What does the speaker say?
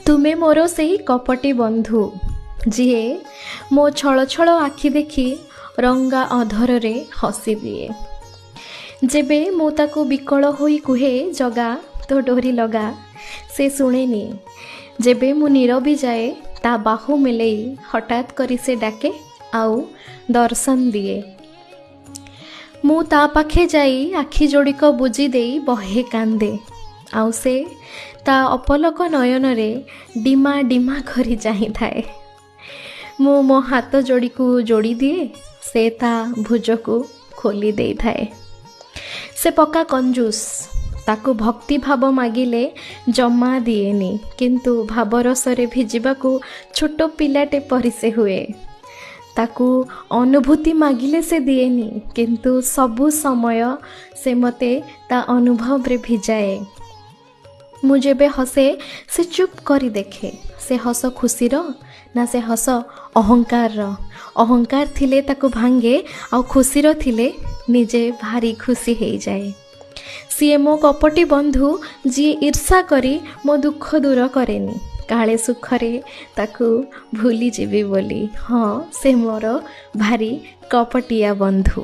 ତୁମେ ମୋର ସେଇ କପଟି ବନ୍ଧୁ, ଯିଏ ମୋ ଛଳଛଳ ଆଖି ଦେଖି ରଙ୍ଗା ଅଧରରେ ହସିଦିଏ। ଯେବେ ମୁଁ ତାକୁ ବିକଳ ହୋଇ କୁହେ, ଜଗା ତୋ ଡୋରି ଲଗା, ସେ ଶୁଣେନି। ଯେବେ ମୁଁ ନୀରବି ଯାଏ, ତା ବାହୁ ମେଲେଇ ହଠାତ୍ କରି ସେ ଡାକେ ଆଉ ଦର୍ଶନ ଦିଏ। ମୁଁ ତା ପାଖେ ଯାଇ ଆଖି ଯୋଡ଼ିକ ବୁଜି ଦେଇ ବହେ କାନ୍ଦେ, ଆଉ ସେ ତା ଅପଲକ ନୟନରେ ଡିମା ଡିମା କରି ଚାହିଁଥାଏ। ମୁଁ ମୋ ହାତ ଯୋଡ଼ିକୁ ଯୋଡ଼ି ଦିଏ, ସେ ତା ଭୁଜକୁ ଖୋଲି ଦେଇଥାଏ। ସେ ପକ୍କା କଞ୍ଜୁସ, ତାକୁ ଭକ୍ତି ଭାବ ମାଗିଲେ ଜମା ଦିଏନି, କିନ୍ତୁ ଭାବରସରେ ଭିଜିବାକୁ ଛୋଟ ପିଲାଟେ ପରି ସେ ହୁଏ। ତାକୁ ଅନୁଭୂତି ମାଗିଲେ ସେ ଦିଏନି, କିନ୍ତୁ ସବୁ ସମୟ ସେ ମୋତେ ତା ଅନୁଭବରେ ଭିଜାଏ। ମୁଁ ଯେବେ ହସେ, ସେ ଚୁପ୍ କରି ଦେଖେ, ସେ ହସ ଖୁସିର ନା ସେ ହସ ଅହଙ୍କାରର। ଅହଙ୍କାର ଥିଲେ ତାକୁ ଭାଙ୍ଗେ, ଆଉ ଖୁସିର ଥିଲେ ନିଜେ ଭାରି ଖୁସି ହେଇଯାଏ। ସିଏ ମୋ କପଟି ବନ୍ଧୁ, ଯିଏ ଈର୍ଷା କରି ମୋ ଦୁଃଖ ଦୂର କରେନି, କାଳେ ସୁଖରେ ତାକୁ ଭୁଲିଯିବି ବୋଲି। ହଁ, ସେ ମୋର ଭାରି କପଟିଆ ବନ୍ଧୁ।